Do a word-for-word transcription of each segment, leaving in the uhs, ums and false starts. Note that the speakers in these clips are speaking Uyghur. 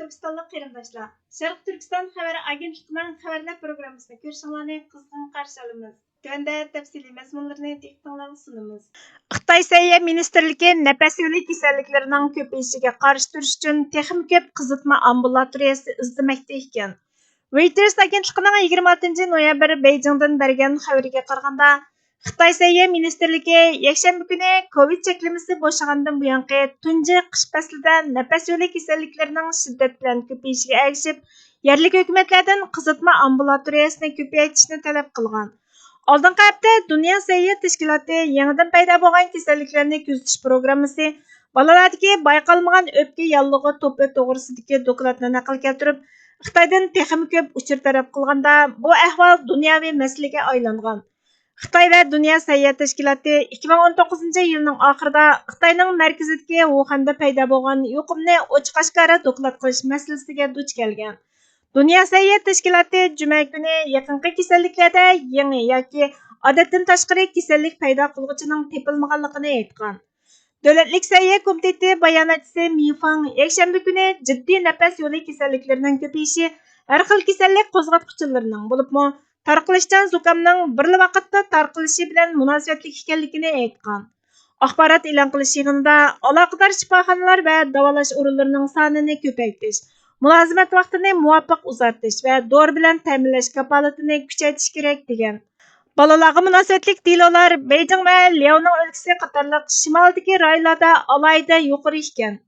تۈركىستانلىق قېرىنداشلار، شەرقىي تۈركىستان خەۋەر ئاگېنتلىقىنىڭ خەۋەرلەر پروگراممىسىنى كۆرۈشۈڭلارنى قىزغىن قارشى ئالىمىز. تۆۋەندە تەپسىلىي مەزمۇنلىرىنى دىققىتىڭلارغا سۇنىمىز. خىتاي سەھىيە مىنىستىرلىكى نەپەس يولى كېسەللىكلىرىنىڭ كۆپىيىشىگە قارشى تۇرۇش ئۈچۈن تېخىمۇ كۆپ قىزىتما ئامبۇلاتورىيەسى ئىزدىمەكتە ئىكەن. رويتېرس ئاگېنتلىقىنىڭ يىگىرمە ئالتىنچى نويابىر بېيجىڭدىن بەرگەن خەۋىرىگە قارىغاندا، خىتاي سەھىيە مىنىستىرلىكى يەكشەنبە كۈنى كوۋىد چەكلىمىسى بوشىغاندىن بۇيانقى تۇنجى قىش پەسلىدە نەپەس يولى كېسەللىكلىرىنىڭ شىددەت بىلەن كۆپىيىشىگە ئەگىشىپ، يەرلىك ھۆكۈمەتلەردىن قىزىتما ئامبۇلاتورىيەسىنى كۆپەيتىشنى تەلەپ قىلغان. ئالدىنقى ھەپتە دۇنيا سەھىيە تەشكىلاتى يېڭىدىن پەيدا بولغان كېسەللىكلەرنى كۆزىتىش پروگراممىسى، بالىلاردىكى بايقالمىغان ئۆپكە ياللۇغى توپى توغرىسىدىكى دوكلاتنى نەقىل كەلتۈرۈپ، خىتايدىن تېخىمۇ كۆپ ئۇچۇر تەلەپ قىلغاندا، بۇ ئەھۋال دۇنياۋى مەسىلىگە ئايلانغان. خىتاي ۋە دۇنيا سەھىيە تەشكىلاتى ئىككى مىڭ ئون توققۇزىنچى يىلنىڭ ئاخىرىدا خىتاينىڭ مەركىزىدىكى ۋۇخەندە پەيدا بولغان يۇقۇمنى ئوچۇق ئاشكارا دوكلات قىلىش مەسىلىسىگە دۇچ كەلگەن. دۇنيا سەھىيە تەشكىلاتى جۈمە كۈنى يېقىنقى كېسەللىكلەردە يېڭى ياكى ئادەتتىن تاشقىرى كېسەللىك پەيدا قىلغۇچىنىڭ تېپىلمىغانلىقىنى ئېيتقان. دۆلەتلىك سەھىيە كومىتېتى باياناتچىسى مى فېڭ يەكشەنبە كۈنى جىددىي نەپەس يولى كېسەللىكلىرىنىڭ كۆپىيىشى ھەر خىل كېسەللىك قوزغاتقۇچىلىرىنىڭ، بولۇپمۇ تارقىلىشچان زۇكامنىڭ بىرلا ۋاقىتتا تارقىلىشى بىلەن مۇناسىۋەتلىك ئىكەنلىكىنى ئېيتقان. ئاخبارات ئېلان قىلىش يىغىنىدا ئالاقىدار شىپاخانىلار ۋە داۋالاش ئورۇنلىرىنىڭ سانىنى كۆپەيتىش، مۇلازىمەت ۋاقتىنى مۇۋاپىق ئۇزارتىش ۋە دورا بىلەن تەمىنلەش كاپالىتىنى كۈچەيتىش كېرەك، دېگەن. بالىلارغا مۇناسىۋەتلىك دېلولار بېيجىڭ ۋە لياۋنىڭ ئۆلكىسى قاتارلىق شىمالدىكى رايونلاردا ئالاھىدە يۇقىرى ئىكەن.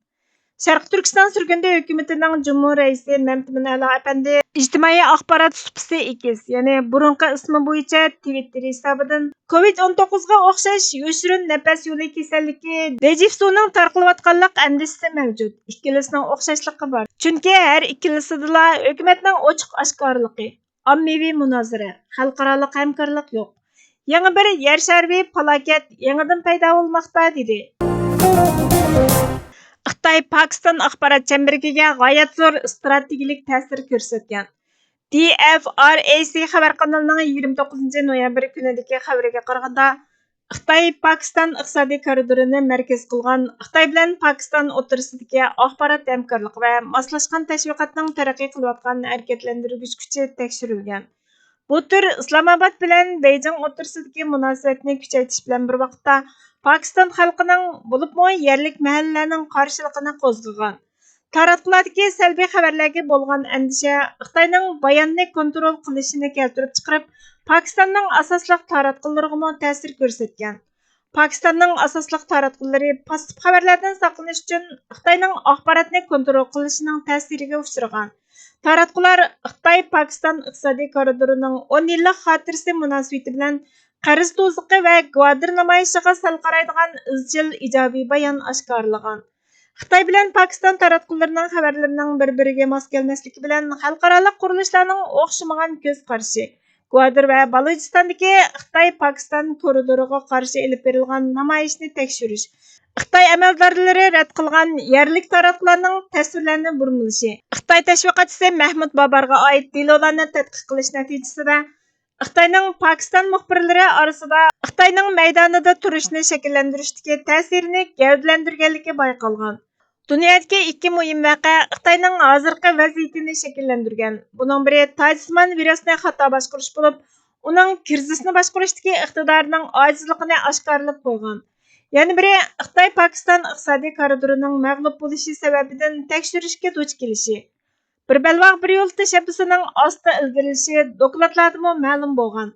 شەرقىي تۈركىستان سۈرگۈندە ھۆكۈمىتىنىڭ جۇمھۇر رەئىسى مەمتىمىن ئەلا ئەپەندى ئىجتىمائىي ئاخبارات سۇپىسى ئېگىز، يەنى بۇرۇنقى ئىسمى بويىچە تىۋىتتېر ھېسابىدىن، كوۋىد ئون توققۇزغا ئوخشاش يوشۇرۇن نەپەس يولى كېسەللىكى دېجىفسۇنىڭ تارقىلىۋاتقانلىق ئەندىشىسى مەۋجۇت. ئىككىلىسىنىڭ ئوخشاشلىقى بار. چۈنكى ھەر ئىككىلىسىدىلا ھۆكۈمەتنىڭ ئوچۇق ئاشكارىلىقى، ئاممىۋى مۇنازىرە، خەلقئارالىق ھەمكارلىق يوق. يېڭى بىر يەر شارىۋى پالاكەت يېڭىدىن پەيدا بولماقتا، دېدى. خىتاي پاكىستان ئاخبارات چەمبىرىكىگە غايەت زور ئىستراتېگىيەلىك تەسىر كۆرسەتكەن. دى ئېف ئار ئېي سى خەۋەر قانىلىنىڭ يىگىرمە توققۇزىنچى نويابىر كۈنىدىكى خەۋىرىگە قارىغاندا، خىتاي پاكىستان ئىقتىسادىي كارىدورىنى مەركەز قىلغان خىتاي بىلەن پاكىستان ئوتتۇرىسىدىكى ئاخبارات ھەمكارلىقى ۋە ماسلاشقان تەشۋىقاتنىڭ تەرەققىي قىلىۋاتقان ھەرىكەتلەندۈرگۈچ كۈچى تەكشۈرۈلگەن. بۇ تۈر ئىسلامئاباد بىلەن بېيجىڭ ئوتتۇرىسىدىكى مۇناسىۋەتنى كۈچەيتىش بىلەن بىر ۋاقىتتا، پاكىستان خەلقىنىڭ، بولۇپمۇ يەرلىك مەھەللىلەرنىڭ قارشىلىقىنى قوزغىغان. تاراتقۇلاردىكى سەلبىي خەۋەرلەرگە بولغان ئەندىشە خىتاينىڭ باياننى كونترول قىلىشىنى كەلتۈرۈپ چىقىرىپ، پاكىستاننىڭ ئاساسلىق تاراتقۇلىرىغىمۇ تەسىر كۆرسەتكەن. پاكىستاننىڭ ئاساسلىق تاراتقۇلىرى پاسسىپ خەۋەرلەردىن ساقلىنىش ئۈچۈن خىتاينىڭ ئاخباراتنى كونترول قىلىشىنىڭ تەسىرىگە ئۇچرىغان. تاراتقۇلار خىتاي پاكىستان ئىقتىسادىي كارىدورىنىڭ ئون يىللىق خاتىرىسى مۇناسىۋىتى بىلەن قەرز توزۇقى ۋە گۋادىر نامايىشىغا سەل قارايدىغان ئىزچىل ئىجابىي بايان ئاشكارىلىغان. خىتاي بىلەن پاكىستان تاراتقۇلىرىنىڭ خەۋەرلىرىنىڭ بىر-بىرىگە ماس كەلمەسلىكى بىلەن خەلقئارالىق قۇرۇلۇشلارنىڭ ئوخشىمىغان كۆز قارىشى، گۋادىر ۋە بالۇچىستاندىكى خىتاي پاكىستان كورىدورىغا قارشى ئېلىپ بېرىلغان نامايىشنى تەكشۈرۈش، خىتاي ئەمەلدارلىرى رەت قىلغان يەرلىك تاراتقۇلارنىڭ تەسۋىرلەرنى بۇرمىلىشى، خىتاي تەشۋىقاتچىسى مەھمۇد بابارغا ئائىت دېلولارنى تەتقىق قىلىش نەتىجىسىدە، خىتاينىڭ پاكىستان مۇخبىرلىرى ئارىسىدا خىتاينىڭ مەيدانىدا تۇرۇشنى شەكىللەندۈرۈشتىكى تەسىرىنى گەۋدىلەندۈرگەنلىكى بايقالغان. دۇنيادىكى ئىككى مۇھىم ۋەقە خىتاينىڭ ھازىرقى ۋەزىيىتىنى شەكىللەندۈرگەن. بۇنىڭ بىرى تاجسىمان ۋىرۇسنى خاتا باشقۇرۇش بولۇپ، ئۇنىڭ كىرىزىسنى باشقۇرۇشتىكى ئىقتىدارىنىڭ ئاجىزلىقىنى ئاشكارىلاپ قويغان. يەنە بىرى خىتاي پاكىستان ئىقتىسادىي كارىدورىنىڭ مەغلۇپ بولۇشى سەۋەبىدىن تەكشۈرۈشكە دۇچ كېلىشى. بىر بەلباغ بىر يول تەشەببۇسىنىڭ ئاستا ئىلگىرىلىشى دوكلاتلاردىمۇ مەلۇم بولغان.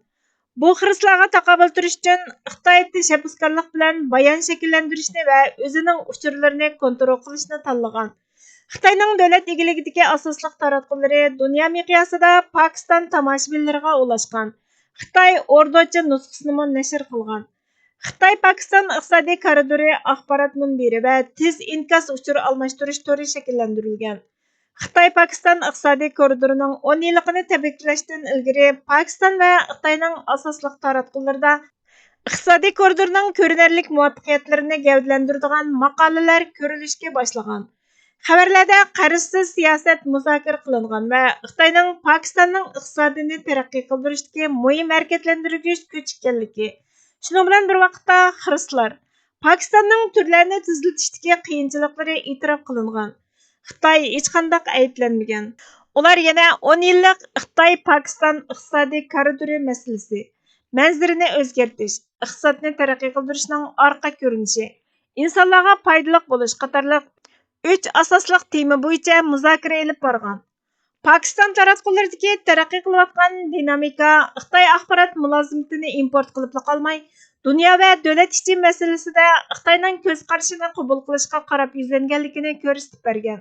بۇ خىرىسلارغا تاقابىل تۇرۇش ئۈچۈن خىتاي تەشەببۇسكارلىق بىلەن بايان شەكىللەندۈرۈشنى ۋە ئۆزىنىڭ ئۇچۇرلىرىنى كونترول قىلىشنى تاللىغان. خىتاينىڭ دۆلەت ئىگىلىكىدىكى ئاساسلىق تاراتقۇلىرى دۇنيا مىقياسىدا پاكىستان تاماشىبىنلىرىغا ئۇلاشقان. خىتاي ئوردۇچە نۇسخىسىنىمۇ نەشر قىلغان. خىتاي پاكىستان ئىقتىسادىي كارىدورى ئاخبارات مۇنبىرى ۋە تېز ئىنكاس ئۇچۇر ئالماشتۇرۇش تورى شەكىللەندۈرۈلگەن. خىتاي پاكىستان ئىقتىسادىي كورىدورىنىڭ ئون يىللىقىنى تەبرىكلەشتىن ئىلگىرى، پاكىستان ۋە خىتاينىڭ ئاساسلىق تاراتقۇلىرىدا ئىقتىسادىي كورىدورنىڭ كۆرۈنەرلىك مۇۋەپپەقىيەتلىرىنى گەۋدىلەندۈرىدىغان ماقالىلەر كۆرۈلۈشكە باشلىغان. خەۋەرلەردە قەرزسىز سىياسەت مۇزاكىرە قىلىنغان ۋە خىتاينىڭ پاكىستاننىڭ ئىقتىسادىنى تەرەققىي قىلدۇرۇشتىكى مۇھىم ھەرىكەتلەندۈرگۈچ كۈچ ئىكەنلىكى، شۇنىڭ بىلەن بىر ۋاقىتتا خىرىسلار، پاكىستاننىڭ تۈرلەرنى تېزلىتىشتىكى قىيىنچىلىقلىرى ئېتىراپ قىلىنغان. خىتاي ھېچقانداق ئەيىبلەنمىگەن. ئۇلار يەنە ئون يىللىق خىتاي پاكىستان ئىقتىسادىي كارىدورى مەسىلىسى، مەنزىرىنى ئۆزگەرتىش، ئىقتىسادنى تەرەققىي قىلدۇرۇشنىڭ ئارقا كۆرۈنۈشى، ئىنسانلارغا پايدىلىق بولۇش قاتارلىق ئۈچ ئاساسلىق تېما بويىچە مۇزاكىرە ئېلىپ بارغان. پاكىستان تاراتقۇلىرىدىكى تەرەققىي قىلىۋاتقان دىنامىكا خىتاي ئاخبارات مۇلازىمىتىنى ئىمپورت قىلىپلا قالماي، دۇنيا ۋە دۆلەت ئىچى مەسىلىسىدە خىتاينىڭ كۆز قارىشىنى قوبۇل قىلىشقا قاراپ يۈزلەنگەنلىكىنى كۆرسىتىپ بەرگەن.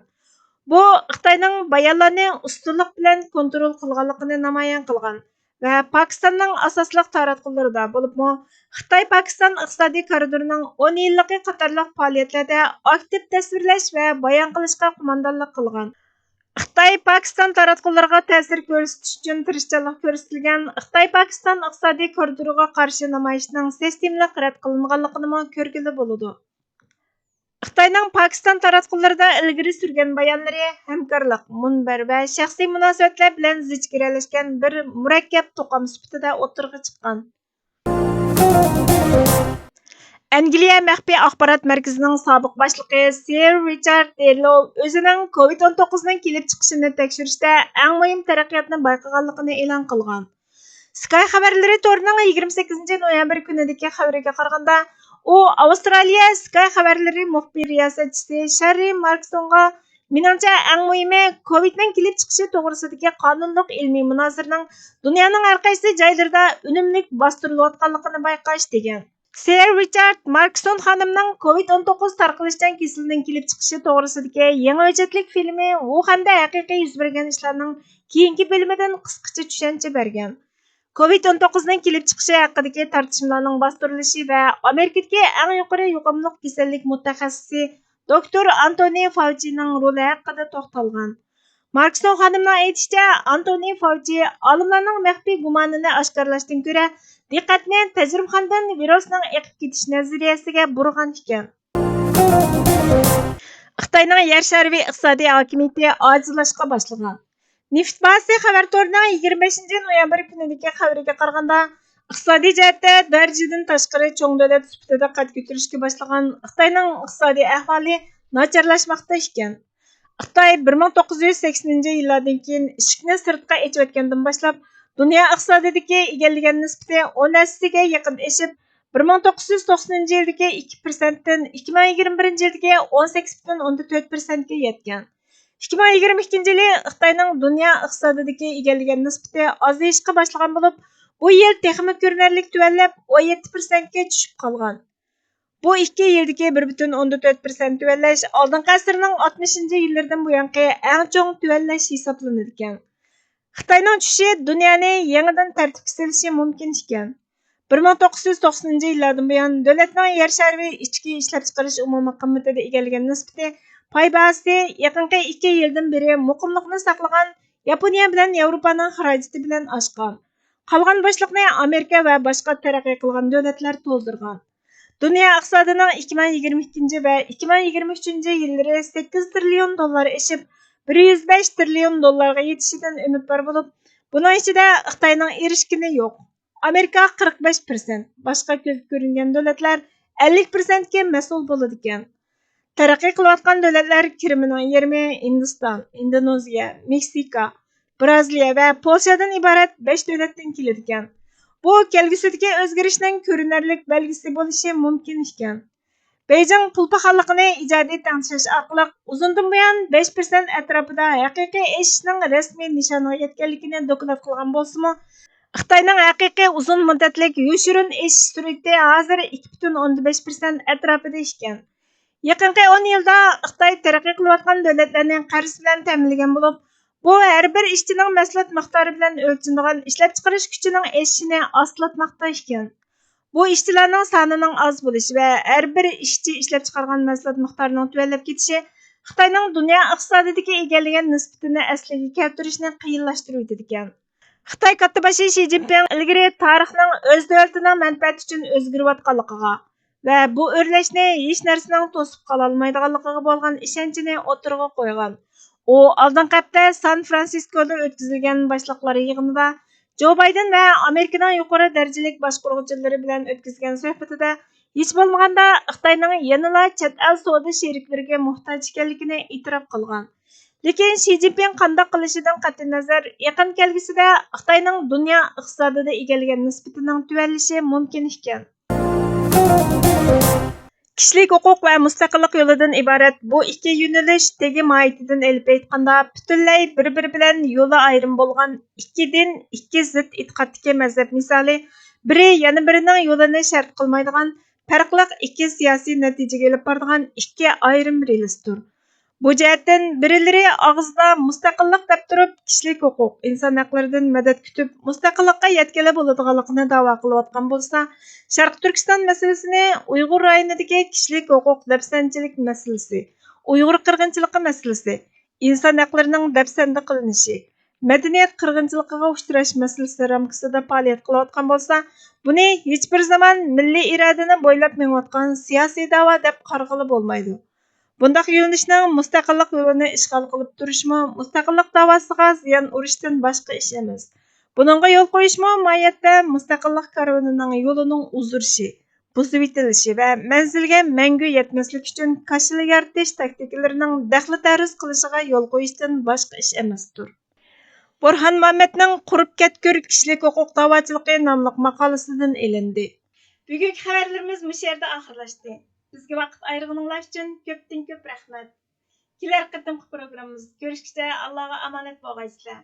بۇ خىتاينىڭ بايانلارنى ئۇستىلىق بىلەن كونترول قىلغانلىقىنى نامايان قىلغان ۋە پاكىستاننىڭ ئاساسلىق تاراتقۇلىرىدا، بولۇپمۇ خىتاي پاكىستان ئىقتىسادىي كارىدورىنىڭ ئون يىللىقى قاتارلىق پائالىيەتلەردە ئاكتىپ تەسۋىرلەش ۋە بايان قىلىشقا قوماندانلىق قىلغان. خىتاي پاكىستان تاراتقۇلىرىغا تەسىر كۆرسىتىش ئۈچۈن تىرىشچانلىق كۆرسىتىلگەن خىتاي پاكىستان ئىقتىسادىي كورىدورىغا قارشى نامايىشنىڭ سىستېمىلىق رەت قىلىنغانلىقىنىمۇ كۆرگىلى بولىدۇ. خىتاينىڭ پاكىستان تاراتقۇلىرىدا ئىلگىرى سۈرگەن بايانلىرى ھەمكارلىق، مۇنبەر ۋە شەخسىي مۇناسىۋەتلەر بىلەن زىچ گىرەلەشكەن بىر مۇرەككەپ توقۇم سۈپىتىدە ئوتتۇرىغا چىققان. ئەنگلىيە مەخپىي ئاخبارات مەركىزىنىڭ سابىق باشلىقى سىر رىچارد دېلو ئۆزىنىڭ كوۋىد ئون توققۇزنىڭ كېلىپ چىقىشىنى تەكشۈرۈشتە ئەڭ مۇھىم تەرەققىياتنى بايقىغانلىقىنى ئېلان قىلغان. سكاي خەۋەرلىرى تورىنىڭ يىگىرمە سەككىزىنچى نويابىر كۈنىدىكى خەۋىرىگە قارىغاندا، ئۇ ئاۋسترالىيە سكاي خەۋەرلىرى مۇخبىر رىياسەتچىسى شەررى ماركسونغا مېنىڭچە، ئەڭ مۇھىمى، كوۋىدنىڭ كېلىپ چىقىشى توغرىسىدىكى قانۇنلۇق ئىلمىي مۇنازىرىنىڭ دۇنيانىڭ ھەر قايسى جايلىرىدا ئۈنۈملۈك باستۇرۇلۇۋاتقانلىقىنى بايقاش، دېگەن. سىر رىچارد ماركسون خانىمنىڭ كوۋىد ئون توققۇز تارقىلىشچان كېسىلىنىڭ كېلىپ چىقىشى توغرىسىدىكى يېڭى ھۆججەتلىك فىلىمى ۋۇخەندە ھەقىقىي يۈز بەرگەن ئىشلارنىڭ كېيىنكى بۆلۈمىدىن قىسقىچە چۈشەنچە بەرگەن. كوۋىد ئون توققۇزنىڭ كېلىپ چىقىشى ھەققىدىكى تارتىشمىلارنىڭ باستۇرۇلۇشى ۋە ئامېرىكىدىكى ئەڭ يۇقىرى يۇقۇملۇق كېسەللىك مۇتەخەسسىسى دوكتور ئانتونى فاۋچىنىڭ رولى ھەققىدە توختالغان. ماركسون خانىمنىڭ ئېيتىشىچە، ئانتونى فاۋچى ئالىملارنىڭ مەخپىي گۇمانىنى ئاشكارىلاشتىن كۆرە، دىققەتنى تەجرىبىخانىدىن ۋىرۇسنىڭ ئېقىپ كېتىش نەزەرىيەسىگە بۇرىغان ئىكەن. خىتاينىڭ يەر شارى ئىقتىسادىي ھاكىمىيىتى ئاجىزلاشقا باشلىغان. نېفىت باھاسى خەۋەر تورىنىڭ يىگىرمە بەشىنچى نويابىر كۈنىدىكى خەۋىرىگە قارىغاندا، ئىقتىسادىي جەھەتتە دەرىجىدىن تاشقىرى چوڭ دۆلەت سۈپىتىدە قەد كۆتۈرۈشكە باشلىغان خىتاينىڭ ئىقتىسادىي ئەھۋالى ناچارلاشماقتا ئىكەن. خىتاي بىر مىڭ توققۇز يۈز سەكسىنىنچى يىللاردىن كېيىن ئىشىكنى سىرتقا ئېچىۋەتكەندىن باشلاپ، دۇنيا ئىقتىسادىدىكى ئىگىلىگەن نىسبىتى ئون ھەسسىگە يېقىن ئېشىپ، بىر مىڭ توققۇز يۈز توقسىنىنچى يىلدىكى ئىككى پىرسەنتتىن ئىككى مىڭ يىگىرمە بىرىنچى يىلدىكى ئون سەككىز پۈتۈن ئوندىن تۆت پىرسەنتكە يەتكەن. ئىككى مىڭ يىگىرمە ئىككىنچى يىلى خىتاينىڭ دۇنيا ئىقتىسادىدىكى ئىگىلىگەن نىسبىتى ئازىيىشقا باشلىغان بولۇپ، بۇ يىل تېخىمۇ كۆرۈنەرلىك تۆۋەنلەپ، ئون يەتتە پىرسەنتكە چۈشۈپ قالغان. بۇ ئىككى يىلدىكى بىر پۈتۈن ئوندىن تۆت پىرسەنت تۆۋەنلەش ئالدىنقى ئەسىرنىڭ ئاتمىشىنچى يىللىرىدىن بۇيانقى ئەڭ چوڭ تۆۋەنلەش ھېسابلىنىدىكەن. خىتاينىڭ چۈشۈشى دۇنيانى يېڭىدىن تەرتىپكە سېلىشى مۇمكىن ئىكەن. بىر مىڭ توققۇز يۈز توقسىنىنچى يىللاردىن بۇيان، دۆلەتنىڭ يەر شارى ئىچكى ئىشلەپچىقىرىش ئومۇمىي قىممىتىدە ئىگىلىگەن نىسبىتى، پاي باھاسى يېقىنقى ئىككى يىلدىن بېرى مۇقىملىقنى ساقلىغان ياپونىيە بىلەن ياۋروپانىڭ خىراجىتى بىلەن ئاشقان. قالغان بوشلۇقنى ئامېرىكا ۋە باشقا تەرەققىي قىلغان دۆلەتلەر تولدۇرغان. دۇنيا ئىقتىسادىنىڭ ئىككى مىڭ يىگىرمە ئىككىنچى ۋە ئىككى مىڭ يىگىرمە ئۈچىنچى يىللىرى سەككىز تىرىليون دوللار ئېشىپ، بىر يۈز بەش تىرىليون دوللارغا يېتىشىدىن ئۈمىد بار بولۇپ، بۇنىڭ ئىچىدە خىتاينىڭ ئېرىشكىنى يوق. ئامېرىكا قىرىق بەش پىرسەنت، باشقا كۆزگە كۆرۈنگەن دۆلەتلەر ئەللىك پىرسەنتكە مەسئۇل بولىدىكەن. تەرەققىي قىلىۋاتقان دۆلەتلەر كىرىمىنىڭ يېرىمى ھىندىستان، ئىندونېزىيە، مېكسىكا، بىرازىلىيە ۋە پولشادىن ئىبارەت بەش دۆلەتتىن كېلىدىكەن. بۇ كەلگۈسىدىكى ئۆزگىرىشنىڭ كۆرۈنەرلىك بەلگىسى بولۇشى مۇمكىن ئىكەن. بېيجىڭ پۇل پاخاللىقىنى ئىجادىي تەڭشەش ئارقىلىق ئۇزۇندىن بۇيان بەش پىرسەنت ئەتراپىدا ھەقىقىي ئېشىشنىڭ رەسمىي نىشانىغا يەتكەنلىكىنى دوكلات قىلغان بولسىمۇ، خىتاينىڭ ھەقىقىي ئۇزۇن مۇددەتلىك يوشۇرۇن ئېشىش سۈرئىتى ھازىر ئىككى پۈتۈن ئوندىن بەش پىرسەنت ئەتراپىدا ئىكەن. يېقىنقى ئون يىلدا خىتاي تەرەققىي قىلىۋاتقان دۆلەتلەرنى قەرز بىلەن تەمىنلىگەن بولۇپ، بۇ ھەر بىر ئىشچىنىڭ مەھسۇلات مىقدارى بىلەن ئۆلچىنىدىغان ئىشلەپچىقىرىش كۈچىنىڭ ئېشىشىنى ئاستىلاتماقتا ئىكەن. بۇ ئىشچىلارنىڭ سانىنىڭ ئاز بولۇشى ۋە ھەر بىر ئىشچى ئىشلەپچىقارغان مەھسۇلات مىقدارىنىڭ تۆۋەنلەپ كېتىشى خىتاينىڭ دۇنيا ئىقتىسادىدىكى ئىگىلىگەن نىسبىتىنى ئەسلىگە كەلتۈرۈشنى قىيىنلاشتۇرۇۋېتىدىكەن. خىتاي كاتتىباشى شى جىنپىڭ ئىلگىرى تارىخنىڭ ئۆز دۆلىتىنىڭ مەنپەئەتى ئۈچۈن ئۆزگىرىۋاتقانلىقىغا ۋە بۇ ئۆرلەشنى ھېچ نەرسىنىڭ توسۇپ قالالمايدىغانلىقىغا بولغان ئىشەنچىنى ئوتتۇرىغا قويغان. ئۇ ئالدىنقى ھەپتە سان فرانسىسكودا ئۆتكۈزۈلگەن باشلىقلار يىغىنىدا جو بايدېن ۋە ئامېرىكىنىڭ يۇقىرى دەرىجىلىك باشقۇرغۇچىلىرى بىلەن ئۆتكۈزگەن سۆھبىتىدە ھېچ بولمىغاندا خىتاينىڭ يەنىلا چەت ئەل سودا شېرىكلىرىگە موھتاج ئىكەنلىكىنى ئېتىراپ قىلغان. لېكىن شى جىنپىڭ قانداق قىلىشىدىن قەتئىينەزەر، يېقىن كەلگۈسىدە خىتاينىڭ دۇنيا ئىقتىسادىدا ئىگىلىگەن نىسبىتىنىڭ تۆۋەنلىشى مۇمكىن ئىكەن. كىشىلىك ھوقۇق ۋە مۇستەقىللىق يولىدىن ئىبارەت بۇ ئىككى يۆنىلىش تېگى ماھىيىتىدىن ئېلىپ ئېيتقاندا، پۈتۈنلەي بىر-بىرى بىلەن يولى ئايرىم بولغان ئىككى دىن، ئىككى زىت ئېتىقادتىكى مەزھەپ مىسالى، بىرى يەنە بىرىنىڭ يولىنى شەرت قىلمايدىغان، پەرقلىق ئىككى سىياسىي نەتىجىگە ئېلىپ بارىدىغان ئىككى ئايرىم رېلىستۇر. بۇ جەھەتتىن بىرلىرى ئاغزىدا مۇستەقىللىق دەپ تۇرۇپ، كىشىلىك ھوقۇق، ئىنسان ھەقلىرىدىن مەدەت كۈتۈپ، مۇستەقىللىققا يەتكىلى بولىدىغانلىقىنى داۋا قىلىۋاتقان بولسا، شەرقىي تۈركىستان مەسىلىسىنى، ئۇيغۇر رايونىدىكى كىشىلىك ھوقۇق دەپسەندىچىلىك مەسىلىسى، ئۇيغۇر قىرغىنچىلىقى مەسىلىسى، ئىنسان ھەقلىرىنىڭ دەپسەندە قىلىنىشى، مەدەنىيەت قىرغىنچىلىقىغا ئۇچراش مەسىلىسى رامكىسىدا پائالىيەت قىلىۋاتقان بولسا، بۇنى ھېچبىر زامان مىللىي ئىرادىنى بويلاپ مېڭىۋاتقان سىياسىي داۋا دەپ قارىغىلى بولمايدۇ. بۇنداق يۆنىلىشنىڭ مۇستەقىللىق يولىنى ئىشغال قىلىپ تۇرۇشمۇ مۇستەقىللىق داۋاسىغا زىيان ئۇرۇشتىن باشقا ئىش ئەمەس. بۇنىڭغا يول قويۇشمۇ ماھىيەتتە مۇستەقىللىق كارۋىنىنىڭ يولىنىڭ ئۇزىرىشى، بۇزۇۋېتىلىشى ۋە مەنزىلگە مەڭگۈ يەتمەسلىك ئۈچۈن كاشىلا يارىتىش تاكتىكىلىرىنىڭ دەخلى-تەرۇز قىلىشىغا يول قويۇشتىن باشقا ئىش ئەمەستۇر. بۇرھان مۇھەممەدنىڭ قۇرۇپ كەتكۈر كىشىلىك ھوقۇق داۋاچىلىقى ناملىق ماقالىسىدىن ئېلىندى. بۈگۈنكى خەۋەرلىرىمىز مۇشۇ يەردە ئاخىرلاشتى. بىزگە ۋاقىت ئايرىغىنىڭلار ئۈچۈن كۆپتىن كۆپ رەھمەت. كېلەر قېتىمقى پروگراممىمىزدا كۆرۈشكىچە ئاللاغا ئامانەت بولغايسىلەر.